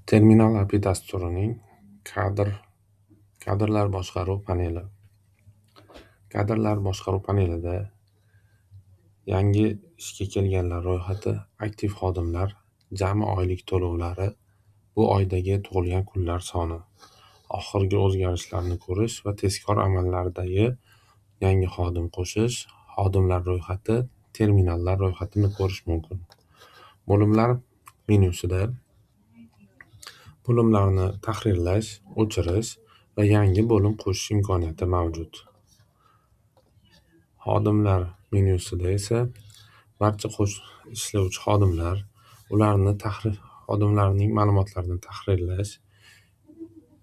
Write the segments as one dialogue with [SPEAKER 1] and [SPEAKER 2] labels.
[SPEAKER 1] Terminal API dasturining kadrlar boshqaruv paneli. Kadrlar boshqaruv panelida yangi ishga kelganlar ro'yxati, aktiv xodimlar, jami oylik to'lovlari, bu oydagi tug'ilgan kunlar soni, oxirgi o'zgarishlarni ko'rish va tezkor amallardagi yangi xodim qo'shish, xodimlar ro'yxati, terminallar ro'yxatini ko'rish mumkin. Bo'limlar menyusida bo'limlarni tahrirlash, o'chirish va yangi bo'lim qo'shish imkoniyati mavjud. Xodimlar menyusida esa barcha ishlovchi xodimlar, ularni xodimlarning ma'lumotlarini tahrirlash,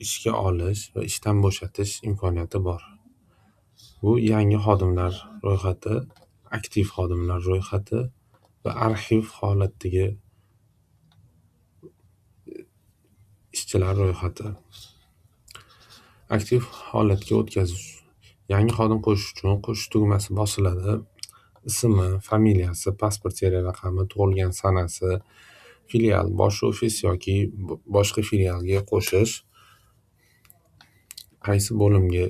[SPEAKER 1] ishga olish va ishdan bo'shatish imkoniyati bor. Bu yangi xodimlar ro'yxati, aktiv xodimlar ro'yxati va arxiv holatdagi ishchilar ro'yxati. Aktiv holatga o'tkazish, yangi xodim qo'shish uchun qo'shish tugmasi bosiladi. Ismi, familiyasi, pasport seriya raqami, tug'ilgan sanasi, filial, bosh ofis yoki boshqa filialga qo'shish, qaysi bo'limga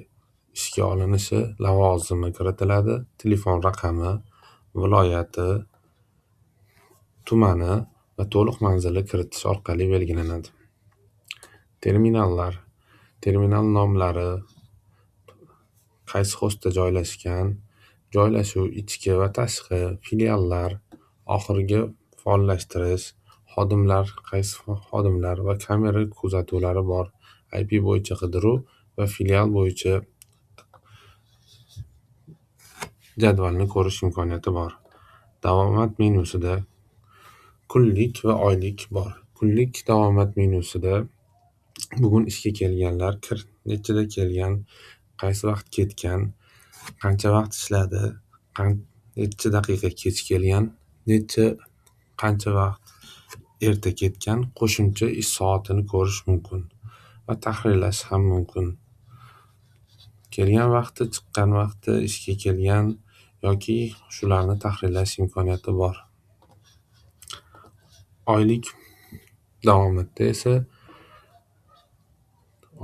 [SPEAKER 1] ishga olinishi, lavozimi kiritiladi, telefon raqami, viloyati, tumani va to'liq manzili kiritish orqali belgilanadi. Terminallar, terminal nomlari, qaysi hostda joylashgan, joylashuv ichki va tashqi, filiallar, oxirgi faollashtirish, xodimlar, qaysi xodimlar va kamera kuzatuvlari bor, IP bo'yicha qidiruv va filial bo'yicha jadvalni ko'rish imkoniyati bor. Davomat menyusida kunlik va oylik bor. Kunlik davomat menyusida bugun ishga kelganlar, nechida kelgan, qaysi vaqt ketgan, qancha vaqt ishladi, necha daqiqa kech kelgan, qancha vaqt erta ketgan, qo'shimcha ish soatini ko'rish mumkin va tahrirlash ham mumkin. Kelgan vaqti, chiqqan vaqti, ishga kelgan yoki shularni tahrirlash imkoniyati bor. Oylik davomatda esa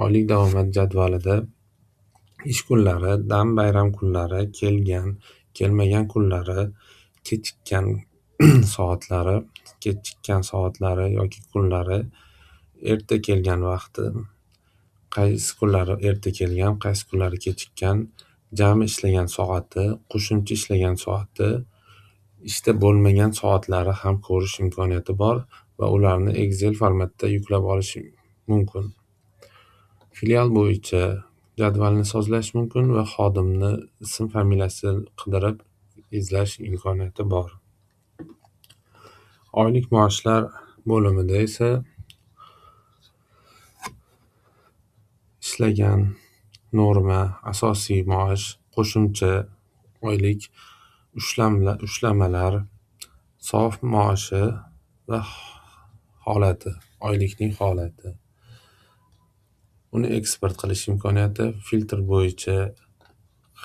[SPEAKER 1] oylik davomat jadvalida ish kunlari, dam bayram kunlari, kelgan, kelmagan kunlari, kechikkan soatlari, kechikkan soatlari yoki kunlari, erta kelgan vaqti, qaysi kunlari erta kelgan, qaysi kunlari kechikkan, jami ishlagan soati, qo'shimcha ishlagan soati, ishda bo'lmagan soatlari ham ko'rish imkoniyati bor va ularni Excel formatda yuklab olish mumkin. Filial bo'yicha jadvalni sozlash mumkin va xodimni ism familiyasini qidirib izlash imkoniyati bor. Oylik maoshlar bo'limida esa ishlagan norma, asosiy maosh, qo'shimcha oylik, ushlamalar, sof maoshi va holati, oylikning holati. Uni eksport qilish imkoniyati, filtr bo'yicha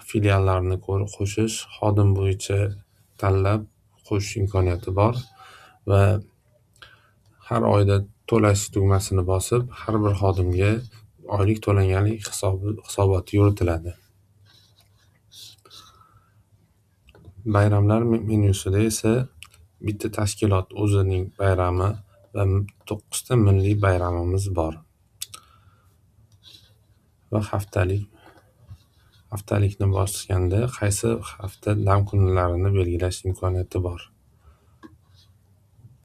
[SPEAKER 1] filiallarni qo'shish, xodim bo'yicha tanlab qo'shish imkoniyati bor va har oyda to'lash tugmasini bosib, har bir xodimga oylik to'langanlik hisoboti yuritiladi. Bayramlar menyusida esa bitta tashkilot o'zining bayrami va 9 ta milliy bayramimiz bor. Va haftalikni bosganda qaysi hafta dam kunlarini belgilash imkoniyati bor.